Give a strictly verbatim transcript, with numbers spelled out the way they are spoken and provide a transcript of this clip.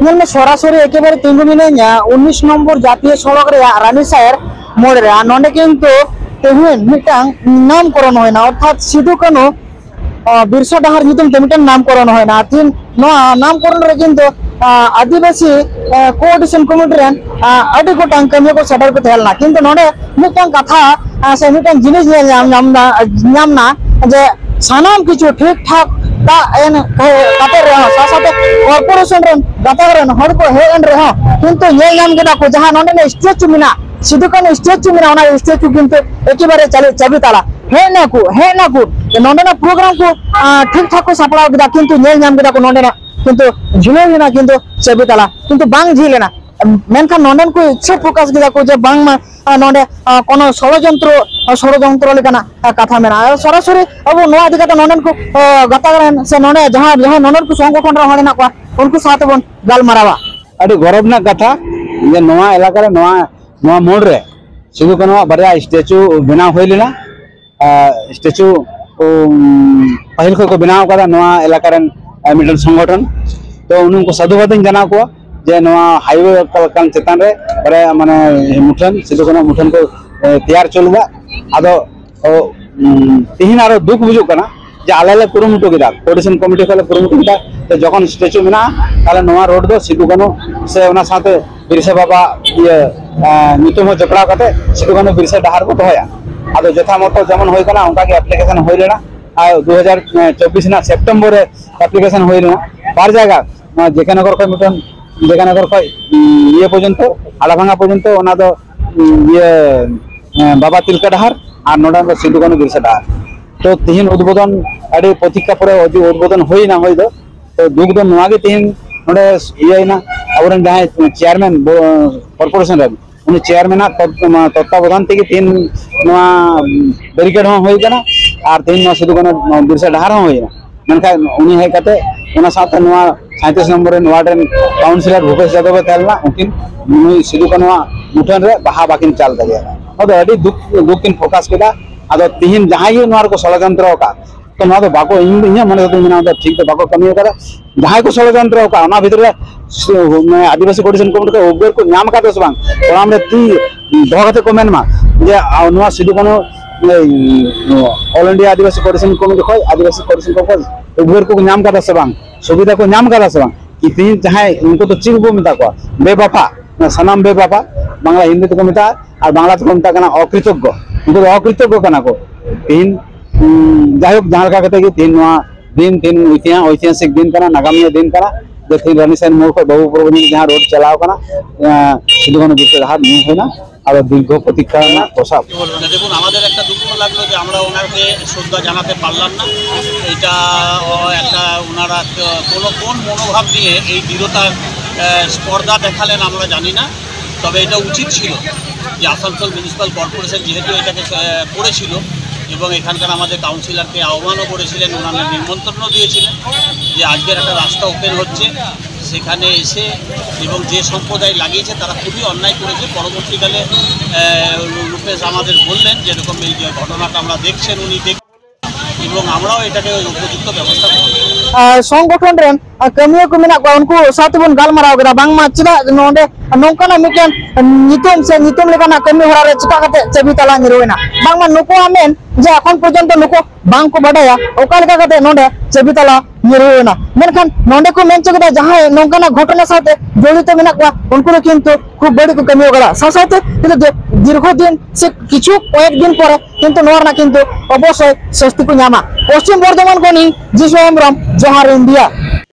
ᱧᱮᱞ ᱢᱮ, ᱥᱚᱨᱟᱥᱚᱨᱤ ᱮᱠᱮᱵᱟᱨᱮ ᱛᱤᱸᱜᱩ ᱢᱤᱱᱟᱹᱧᱟ ᱩᱱᱤᱥ ᱱᱚᱢᱵᱚᱨ ᱡᱟᱛᱤᱭᱚ ᱥᱚᱲᱚᱠ ᱨᱮᱭᱟᱜ ᱨᱟᱱᱤᱥᱟᱦᱮᱨ ᱢᱳᱲ ᱨᱮ᱾ ᱟᱨ ᱱᱚᱰᱮ ᱠᱤᱱᱛᱩ ᱛᱮᱦᱮᱧ ᱢᱤᱫᱴᱟᱝ ᱱᱟᱢᱠᱚᱨᱚᱱ ᱦᱩᱭᱱᱟ, ᱚᱨᱛᱷᱟᱛ ᱥᱤᱫᱩ ᱠᱟᱹᱱᱦᱩ, ᱟᱸ, ᱵᱤᱨᱥᱟ ᱰᱟᱦᱟᱨ ᱧᱩᱛᱩᱢ ᱛᱮ ᱢᱤᱫᱴᱟᱝ ᱱᱟᱢᱠᱚᱨᱚᱱ ᱦᱩᱭᱱᱟ᱾ ᱟᱨ ᱛᱤᱦᱤᱧ ᱱᱚᱣᱟ ᱱᱟᱢᱠᱚᱨᱚᱱ ᱨᱮ ᱠᱤᱱᱛᱩ, ᱟᱸ, ᱟᱹᱫᱤᱵᱟᱹᱥᱤ, ᱟᱸ, ᱠᱳᱚᱨᱰᱤᱱᱮᱥᱚᱱ ᱠᱚᱢᱤᱴᱤ ᱨᱮᱱ, ᱟᱸ, ᱟᱹᱰᱤ ᱜᱚᱴᱟᱝ ᱠᱟᱹᱢᱤᱭᱟᱹ ᱠᱚ ᱥᱮᱴᱮᱨ ᱠᱚ ᱛᱟᱦᱮᱸ ᱞᱮᱱᱟ᱾ ᱠᱤᱱᱛᱩ ᱱᱚᱰᱮ ᱢᱤᱫᱴᱟᱝ ᱠᱟᱛᱷᱟ, ᱟᱸ, ᱥᱮ ᱢᱤᱫᱴᱟᱝ ᱡᱤᱱᱤᱥ ᱧᱮᱞ ᱧᱟᱢ, ᱧᱟᱢ ᱮᱱᱟ, ᱧᱟᱢ ᱮᱱᱟ ᱡᱮ ᱥᱟᱱᱟᱢ ᱠᱤᱪᱷᱩ ᱴᱷᱤᱠ ᱴᱷᱟᱠ ᱫᱟᱜ ᱮᱱ ᱠᱟᱛᱮ ᱨᱮᱦᱚᱸ, ᱥᱟᱶ ᱥᱟᱶᱛᱮ ᱠᱚᱨᱯᱳᱨᱮᱥᱚᱱ ᱨᱮᱱ ᱜᱟᱛᱟᱠ ᱨᱮᱱ ᱦᱚᱲ ᱠᱚ ᱦᱮᱡ ᱮᱱ ᱨᱮᱦᱚᱸ, ᱠᱤᱱᱛᱩ ᱧᱮᱞ ᱧᱟᱢ ᱠᱮᱫᱟ ᱠᱚ ᱡᱟᱦᱟᱸ ᱱᱚᱰᱮᱱᱟᱜ ᱥᱴᱮᱪᱩ ᱢᱮᱱᱟᱜ, ᱥᱤᱫᱩ ᱠᱟᱹᱱᱦᱩ ᱥᱴᱮᱪᱩ ᱢᱮᱱᱟᱜ, ᱚᱱᱟ ᱥᱴᱮᱪᱩ ᱠᱤᱱᱛᱩ ᱮᱠᱮᱵᱟᱨᱮ ᱪᱟᱞᱮ ᱪᱟᱵᱤ ᱛᱟᱞᱟ᱾ ᱦᱮᱡ ᱱᱟᱠᱚ, ᱦᱮᱡ ᱱᱟᱠᱚ, ᱱᱚᱰᱮᱱᱟᱜ ᱯᱨᱳᱜᱨᱟᱢ ᱠᱚ, ᱟᱸ, ᱴᱷᱤᱠ ᱴᱷᱟᱠ ᱠᱚ ᱥᱟᱯᱲᱟᱣ ᱠᱮᱫᱟ, ᱠᱤᱱᱛᱩ ᱧᱮᱞ ᱧᱟᱢ ᱠᱮᱫᱟ ᱠᱚ ᱱᱚᱰᱮᱱᱟᱜ ᱠᱤᱱᱛᱩ ᱡᱷᱤᱞᱟᱹᱣ ᱞᱮᱱᱟ ᱠᱤᱱᱛᱩ ᱪᱟᱵᱤ ᱛᱟᱞᱟ, ᱠᱤᱱᱛᱩ ᱵᱟᱝ ᱡᱷᱤᱞ ᱞᱮᱱᱟ᱾ ᱢᱮᱱᱠᱷᱟᱱ ᱱᱚᱰᱮᱱ ᱠᱚ ᱤᱪᱪᱷᱟᱹ ᱯᱨᱚᱠᱟᱥ ᱠᱮᱫᱟ ᱠᱚ ᱡᱮ ᱵᱟᱝᱢᱟ, ᱟᱸ, ᱱᱚᱰᱮ, ᱟᱸ, ᱠᱳᱱᱳ ᱥᱚᱲᱚᱡᱚᱱᱛᱨᱚ, ᱟᱸ, ᱥᱚᱲᱚᱡᱚᱱᱛᱨᱚ ᱞᱮᱠᱟᱱᱟᱜ, ᱟᱸ, ᱠᱟᱛᱷᱟ ᱢᱮᱱᱟᱜᱼᱟ᱾ ᱥᱚᱨᱟᱥᱚᱨᱤ ᱟᱵᱚ ᱱᱚᱣᱟ ᱤᱫᱤ ᱠᱟᱛᱮ ᱱᱚᱰᱮᱱ ᱠᱚ, ᱟᱸ, ᱜᱟᱛᱟᱠ ᱨᱮᱱ ᱥᱮ ᱱᱚᱰᱮ ᱡᱟᱦᱟᱸ, ᱡᱟᱦᱟᱸᱭ ᱱᱚᱰᱮᱱ ᱠᱚ ᱥᱚᱝᱜᱚᱴᱷᱚᱱ ᱨᱮ ᱦᱚᱲ ᱦᱮᱱᱟᱜ ᱠᱚᱣᱟ, ᱩᱱᱠᱩ ᱥᱟᱶ ᱛᱮᱵᱚᱱ ᱜᱟᱞᱢᱟᱨᱟᱣᱟ᱾ ᱟᱹᱰᱤ ᱜᱚᱨᱚᱵᱽ ᱨᱮᱱᱟᱜ ᱠᱟᱛᱷᱟ ᱡᱮ ᱱᱚᱣᱟ ᱮᱞᱟᱠᱟ ᱨᱮ, ᱱᱚᱣᱟ, ᱱᱚᱣᱟ ᱢᱳᱲ ᱨᱮ ᱥᱤᱫᱩ ᱠᱟᱹᱱᱦᱩᱣᱟᱜ ᱵᱟᱨᱭᱟ ᱥᱴᱮᱪᱩ ᱵᱮᱱᱟᱣ ᱦᱩᱭ ᱞᱮᱱᱟ᱾ ᱟᱨ ᱥᱴᱮᱪᱩ, ᱩᱢ, ᱯᱟᱹᱦᱤᱞ ᱠᱷᱚᱱ ᱠᱚ ᱵᱮᱱᱟᱣ ᱟᱠᱟᱫᱟ ᱱᱚᱣᱟ ᱮᱞᱟᱠᱟ ᱨᱮᱱ, ᱟᱨ ᱢᱤᱫᱴᱮᱱ ᱥᱚᱝᱜᱚᱴᱷᱚᱱ᱾ ᱛᱚ ᱩᱱᱠᱩ ᱥᱟᱹᱫᱷᱩᱵᱟᱫ ᱤᱧ ᱡᱟᱱᱟᱣ ᱠᱚᱣᱟ ᱡᱮ ᱱᱚᱣᱟ ᱦᱟᱭᱣᱮ ᱠᱟᱱ ᱪᱮᱛᱟᱱ ᱨᱮ ᱵᱟᱨᱭᱟ, ᱢᱟᱱᱮ, ᱢᱩᱴᱷᱟᱹᱱ, ᱥᱤᱫᱩ ᱠᱟᱹᱱᱦᱩ ᱢᱩᱴᱷᱟᱹᱱ ᱠᱚ, ᱮ, ᱛᱮᱭᱟᱨ ᱦᱚᱪᱚ ᱞᱮᱫᱟ᱾ ᱟᱫᱚ, ᱚ, ᱩᱢ, ᱛᱤᱦᱤᱧ ᱟᱨᱚ ᱫᱩᱠ ᱵᱩᱡᱩᱜ ᱠᱟᱱᱟ ᱡᱮ ᱟᱞᱮ ᱞᱮ ᱠᱩᱨᱩᱢᱩᱴᱩ ᱠᱮᱫᱟ, ᱠᱳᱚᱨᱰᱤᱱᱮᱥᱚᱱ ᱠᱚᱢᱤᱴᱤ ᱠᱷᱚᱱ ᱞᱮ ᱠᱩᱨᱩᱢᱩᱴᱩ ᱠᱮᱫᱟ ᱡᱮ ᱡᱚᱠᱷᱚᱱ ᱥᱴᱮᱪᱩ ᱢᱮᱱᱟᱜᱼᱟ, ᱛᱟᱦᱞᱮ ᱱᱚᱣᱟ ᱨᱳᱰ ᱫᱚ ᱥᱤᱫᱩ ᱠᱟᱹᱱᱦᱩ ᱥᱮ ᱚᱱᱟ ᱥᱟᱶᱛᱮ ᱵᱤᱨᱥᱟ ᱵᱟᱵᱟ, ᱤᱭᱟᱹ, ᱮ, ᱧᱩᱛᱩᱢ ᱦᱚᱸ ᱡᱚᱯᱲᱟᱣ ᱠᱟᱛᱮ ᱥᱤᱫᱩ ᱠᱟᱹᱱᱦᱩ ᱵᱤᱨᱥᱟ ᱰᱟᱦᱟᱨ ᱠᱚ ᱫᱚᱦᱚᱭᱟ᱾ ᱟᱫᱚ ᱡᱚᱛᱷᱟ ᱢᱚᱛᱚ ᱡᱮᱢᱚᱱ ᱦᱩᱭ ᱠᱟᱱᱟ, ᱚᱱᱠᱟ ᱜᱮ ᱮᱯᱞᱤᱠᱮᱥᱚᱱ ᱦᱩᱭ ᱞᱮᱱᱟ᱾ ᱟᱨ ᱫᱩ ᱦᱟᱡᱟᱨ ᱪᱚᱵᱵᱤᱥ ᱨᱮᱱᱟᱜ ᱥᱮᱯᱴᱮᱢᱵᱚᱨ ᱨᱮ ᱮᱯᱞᱤᱠᱮᱥᱚᱱ ᱦᱩᱭ ᱞᱮᱱᱟ᱾ ᱵᱟᱨ ᱡᱟᱭᱜᱟ, ᱱᱚᱣᱟ ᱡᱮ ᱠᱮ ᱱᱚᱜᱚᱨ ᱠᱷᱚᱱ ᱢᱤᱫᱴᱮᱱ, ᱡᱮ ᱠᱮ ᱱᱚᱜᱚᱨ ᱠᱷᱚᱱ, ᱩᱸ, ᱤᱭᱟᱹ ᱯᱚᱨᱡᱚᱱᱛᱚ, ᱟᱞᱟᱵᱷᱟᱝᱜᱟ ᱯᱚᱨᱡᱚᱱᱛᱚ, ᱚᱱᱟ ᱫᱚ, ᱩᱸ, ᱤᱭᱟᱹ, ᱮ, ᱵᱟᱵᱟ ᱛᱤᱞᱠᱟᱹ ᱰᱟᱦᱟᱨ, ᱟᱨ ᱱᱚᱰᱮ ᱫᱚ ᱥᱤᱫᱩ ᱠᱟᱹᱱᱦᱩ ᱵᱤᱨᱥᱟ ᱰᱟᱦᱟᱨ᱾ ᱛᱚ ᱛᱤᱦᱤᱧ ᱩᱫᱵᱳᱫᱚᱱ, ᱟᱹᱰᱤ ᱯᱨᱚᱛᱤᱠᱠᱷᱟ ᱯᱚᱨᱮ ᱩᱫ-, ᱩᱫᱵᱳᱫᱚᱱ ᱦᱩᱭᱱᱟ ᱦᱩᱭ ᱫᱚ᱾ ᱛᱚ ᱫᱩᱠ ᱫᱚ ᱱᱚᱣᱟ ᱜᱮ ᱛᱤᱦᱤᱧ ᱱᱚᱰᱮ ᱤᱭᱟᱹᱭᱮᱱᱟ, ᱟᱵᱚᱨᱮᱱ ᱡᱟᱦᱟᱸᱭ ᱪᱮᱭᱟᱨᱢᱮᱱ ᱵᱚ-, ᱠᱚᱨᱯᱳᱨᱮᱥᱚᱱ ᱨᱮᱱ, ᱩᱱᱤ ᱪᱮᱭᱟᱨᱢᱮᱱᱟᱜ ᱛᱚᱛ-, ᱛᱚᱛᱛᱟᱵᱚᱫᱷᱟᱱ ᱛᱮᱜᱮ ᱛᱤᱦᱤᱧ ᱱᱚᱣᱟ ᱵᱮᱨᱤᱠᱮᱰ ᱦᱚᱸ ᱦᱩᱭ ᱠᱟᱱᱟ᱾ ᱟᱨ ᱛᱤᱦᱤᱧ ᱱᱚᱣᱟ ᱥᱤᱫᱩ ᱠᱟᱹᱱᱦᱩ ᱵᱤᱨᱥᱟ ᱰᱟᱦᱟᱨ ᱦᱚᱸ ᱦᱩᱭᱱᱟ᱾ ᱢᱮᱱᱠᱷᱟᱱ ᱩᱱᱤ ᱦᱮᱡ ᱠᱟᱛᱮ ᱚᱱᱟ ᱥᱟᱶᱛᱮ ᱱᱚᱣᱟ ᱥᱟᱸᱭᱛᱨᱤᱥ ᱱᱚᱢᱵᱚᱨ ᱨᱮᱱ ᱣᱟᱨᱰ ᱨᱮᱱ ᱠᱟᱣᱩᱱᱥᱤᱞᱚᱨ ᱵᱷᱩᱯᱮᱥ ᱡᱟᱫᱚᱵ ᱮ ᱛᱟᱦᱮᱸ ᱞᱮᱱᱟ, ᱩᱱᱠᱤᱱ ᱱᱩᱭ ᱥᱤᱫᱩ ᱠᱟᱹᱱᱦᱩᱣᱟᱜ ᱢᱩᱴᱷᱟᱹᱱ ᱨᱮ ᱵᱟᱦᱟ ᱵᱟᱠᱤᱱ ᱪᱟᱞ ᱫᱟᱲᱮᱭᱟᱫᱟ᱾ ᱱᱚᱣᱟ ᱫᱚ ᱟᱹᱰᱤ ᱫᱩᱠ, ᱫᱩᱠ ᱠᱤᱱ ᱯᱨᱚᱠᱟᱥ ᱠᱮᱫᱟ᱾ ᱟᱫᱚ ᱛᱤᱦᱤᱧ ᱡᱟᱦᱟᱸᱭ ᱜᱮ ᱱᱚᱣᱟ ᱨᱮᱠᱚ ᱥᱚᱲᱚᱡᱚᱱᱛᱨᱚ ᱟᱠᱟᱫ, ᱛᱚ ᱱᱚᱣᱟ ᱫᱚ ᱵᱟᱠᱚ, ᱤᱧ ᱫᱚ ᱤᱧᱟᱹᱜ ᱢᱚᱱᱮ ᱛᱮᱫᱚᱧ ᱢᱮᱱᱟ, ᱚᱱᱟ ᱫᱚ ᱴᱷᱤᱠ ᱫᱚ ᱵᱟᱠᱚ ᱠᱟᱹᱢᱤ ᱟᱠᱟᱫᱟ᱾ ᱡᱟᱦᱟᱸᱭ ᱠᱚ ᱥᱚᱲᱚᱡᱚᱱᱛᱨᱚ ᱟᱠᱟᱫ, ᱚᱱᱟ ᱵᱷᱤᱛᱨᱤ ᱨᱮ ᱥᱩ-, ᱢᱟᱱᱮ ᱟᱹᱫᱤᱵᱟᱹᱥᱤ ᱠᱚᱢᱤᱥᱚᱱ ᱠᱚᱢᱤᱴᱤ ᱠᱚ ᱩᱯᱠᱟᱹᱨ ᱠᱚ ᱧᱟᱢ ᱟᱠᱟᱫᱟ ᱥᱮ ᱵᱟᱝ, ᱠᱚᱲᱟᱢ ᱨᱮ ᱛᱤ ᱫᱚᱦᱚ ᱠᱟᱛᱮ ᱠᱚ ᱢᱮᱱ ᱢᱟ ᱡᱮ, ᱟ, ᱱᱚᱣᱟ ᱥᱤᱫᱩ ᱠᱟᱹᱱᱦᱩ, ᱮ, All India ᱟᱹᱫᱤᱵᱟᱹᱥᱤ ᱠᱚᱢᱤᱥᱚᱱ ᱠᱚᱢᱤᱴᱤ ᱠᱷᱚᱱ ᱟᱹᱫᱤᱵᱟᱹᱥᱤ ᱠᱚᱢᱤᱥᱚᱱ ᱠᱚ ᱩᱯᱠᱟᱹᱨ ᱠᱚ ᱧᱟᱢ ᱟᱠᱟᱫᱟ ᱥᱮ ᱵᱟᱝ, ᱥᱩᱵᱤᱫᱷᱟ ᱠᱚ ᱧᱟᱢ ᱟᱠᱟᱫᱟ ᱥᱮ ᱵᱟᱝ᱾ ᱠᱤ ᱛᱮᱦᱮᱧ ᱡᱟᱦᱟᱸᱭ ᱩᱱᱠᱩ ᱫᱚ ᱪᱮᱫ ᱵᱚ ᱢᱮᱛᱟ ᱠᱚᱣᱟ? ᱵᱮᱵᱟᱯᱷᱟ, ᱥᱟᱱᱟᱢ ᱵᱮᱵᱟᱯᱷᱟ, ᱵᱟᱝᱞᱟ ᱦᱤᱱᱫᱤ ᱛᱮᱠᱚ ᱢᱮᱛᱟᱜᱼᱟ, ᱟᱨ ᱵᱟᱝᱞᱟ ᱛᱮᱠᱚ ᱢᱮᱛᱟᱜ ᱠᱟᱱᱟ ᱚᱠᱨᱤᱛᱚᱜᱽᱜᱚ᱾ ᱩᱱᱠᱩ ᱫᱚ ᱚᱠᱨᱤᱛᱚᱜᱽᱜᱚ ᱠᱟᱱᱟ ᱠᱚ᱾ ᱛᱮᱦᱮᱧ, ᱩᱸ, ᱡᱟᱭᱦᱳᱠ, ᱡᱟᱦᱟᱸ ᱞᱮᱠᱟ ᱠᱟᱛᱮ ᱜᱮ ᱛᱮᱦᱮᱧ ᱱᱚᱣᱟ ᱫᱤᱱ, ᱛᱮᱦᱮᱧ ᱤᱛᱤᱦᱟᱥ, ᱳᱭᱛᱤᱦᱟᱥᱤᱠ ᱫᱤᱱ ᱠᱟᱱᱟ, ᱱᱟᱜᱟᱢᱤᱭᱟᱹ ᱫᱤᱱ ᱠᱟᱱᱟ, ᱡᱮ ᱛᱮᱦᱮᱧ ᱨᱟᱱᱤ ᱥᱟᱭᱤᱱ ᱢᱳᱲ ᱠᱷᱚᱱ ᱵᱟᱵᱩ ᱯᱨᱚᱵᱚᱱ ᱡᱟᱦᱟᱸ ᱨᱳᱰ ᱪᱟᱞᱟᱣ ᱠᱟᱱᱟ, ᱮᱸ, ᱥᱤᱫᱩ ᱠᱟᱹᱱᱦᱩ ᱵᱤᱨᱥᱟᱹ ᱰᱟᱦᱟᱨ ᱧᱩ ᱦᱩᱭᱱᱟ᱾ ᱟᱫᱚ ᱫᱤᱨᱜᱷ ᱯᱨᱚᱛᱤক্ষᱟ ᱨᱮᱱᱟᱜ ᱯᱨᱚᱥᱟᱫ। দেখুন, আমাদের একটা দুঃখ লাগলো যে আমরা ওনাকে শ্রদ্ধা জানাতে পারলাম না। এটা, ও, একটা, ওনারা ক-, কোনো কোন মনোভাব নিয়ে এই দৃঢ়তা, আহ, স্পর্ধা দেখালেন আমরা জানি না। তবে এটা উচিত ছিল যে আসানসোল মিউনিসিপ্যাল কর্পোরেশন যেহেতু এটাকে, আহ, করেছিল এবং এখানকার আমাদের কাউন্সিলরকে আহ্বানও করেছিলেন, ওনারা নিমন্ত্রণও দিয়েছিলেন যে আজকের একটা রাস্তা ওপেন হচ্ছে, সেখানে এসে এবং যে সম্প্রদায় লাগিয়েছে তারা খুবই অন্যায় করেছে। পরবর্তীকালে, আহ, রূপেশ আমাদের বললেন যেরকম এই যে ঘটনাটা আমরা দেখছেন, উনি দেখ এবং আমরাও এটাকে উপযুক্ত ব্যবস্থা করব। ᱟᱨ ᱥᱚᱝᱜᱚᱴᱷᱚᱱ ᱨᱮᱱ, ᱟᱨ ᱠᱟᱹᱢᱤᱭᱟᱹ ᱠᱚ ᱢᱮᱱᱟᱜ ᱠᱚᱣᱟ, ᱩᱱᱠᱩ ᱥᱟᱶ ᱛᱮᱵᱚᱱ ᱜᱟᱞᱢᱟᱨᱟᱣ ᱠᱮᱫᱟ, ᱵᱟᱝᱢᱟ ᱪᱮᱫᱟᱜ ᱱᱚᱰᱮ ᱱᱚᱝᱠᱟᱱᱟᱜ ᱢᱤᱫᱴᱮᱱ ᱧᱩᱛᱩᱢ ᱥᱮ ᱧᱩᱛᱩᱢ ᱞᱮᱠᱟᱱᱟᱜ ᱠᱟᱹᱢᱤ ᱦᱚᱨᱟ ᱨᱮ ᱪᱮᱠᱟ ᱠᱟᱛᱮ ᱪᱟᱹᱵᱤ ᱛᱟᱞᱟ ᱧᱩᱨᱩᱭᱮᱱᱟ᱾ ᱵᱟᱝᱢᱟ ᱱᱩᱠᱩᱣᱟᱜ ᱢᱮᱱ ᱡᱮ ᱮᱠᱷᱚᱱ ᱯᱚᱨᱡᱚᱱᱛᱚ ᱱᱩᱠᱩ ᱵᱟᱝ ᱠᱚ ᱵᱟᱰᱟᱭᱟ ᱚᱠᱟ ᱞᱮᱠᱟ ᱠᱟᱛᱮ ᱱᱚᱰᱮ ᱪᱟᱹᱵᱤ ᱛᱟᱞᱟ ᱧᱩᱨᱩᱭᱮᱱᱟ᱾ ᱢᱮᱱᱠᱷᱟᱱ ᱱᱚᱰᱮ ᱠᱚ ᱢᱮᱱ ᱦᱚᱪᱚ ᱠᱮᱫᱟ, ᱡᱟᱦᱟᱸᱭ ᱱᱚᱝᱠᱟᱱᱟᱜ ᱜᱷᱚᱴᱚᱱᱟ ᱥᱟᱶᱛᱮ ᱡᱚᱲᱤᱛ ᱢᱮᱱᱟᱜ ᱠᱚᱣᱟ, ᱩᱱᱠᱩ ᱫᱚ ᱠᱤᱱᱛᱩ ᱠᱷᱩᱵ ᱵᱟᱹᱲᱤᱡ ᱠᱚ ᱠᱟᱹᱢᱤ ᱟᱠᱟᱫᱟ᱾ ᱥᱟᱶ ᱥᱟᱶᱛᱮ ᱠᱤᱱᱛᱩ ᱫᱤ-, ᱫᱤᱨᱜᱷᱚ ᱫᱤᱱ ᱥᱮ ᱠᱤᱪᱷᱩ ᱠᱚᱭᱮᱠ ᱫᱤᱱ ᱯᱚᱨᱮ ᱠᱤᱱᱛᱩ ᱱᱚᱣᱟ ᱨᱮᱱᱟᱜ ᱠᱤᱱᱛᱩ ᱚᱵᱚᱥᱥᱳᱭ ᱥᱟᱹᱥᱛᱤ ᱠᱚ ᱧᱟᱢᱟ᱾ ᱯᱚᱥᱪᱤᱢ ᱵᱚᱨᱫᱷᱚᱢᱟᱱ ᱠᱷᱚᱱ ᱤᱧ ᱡᱤᱥᱩ ᱦᱮᱢᱵᱨᱚᱢ, ᱡᱚᱦᱟᱨ ᱤᱱᱰᱤᱭᱟ᱾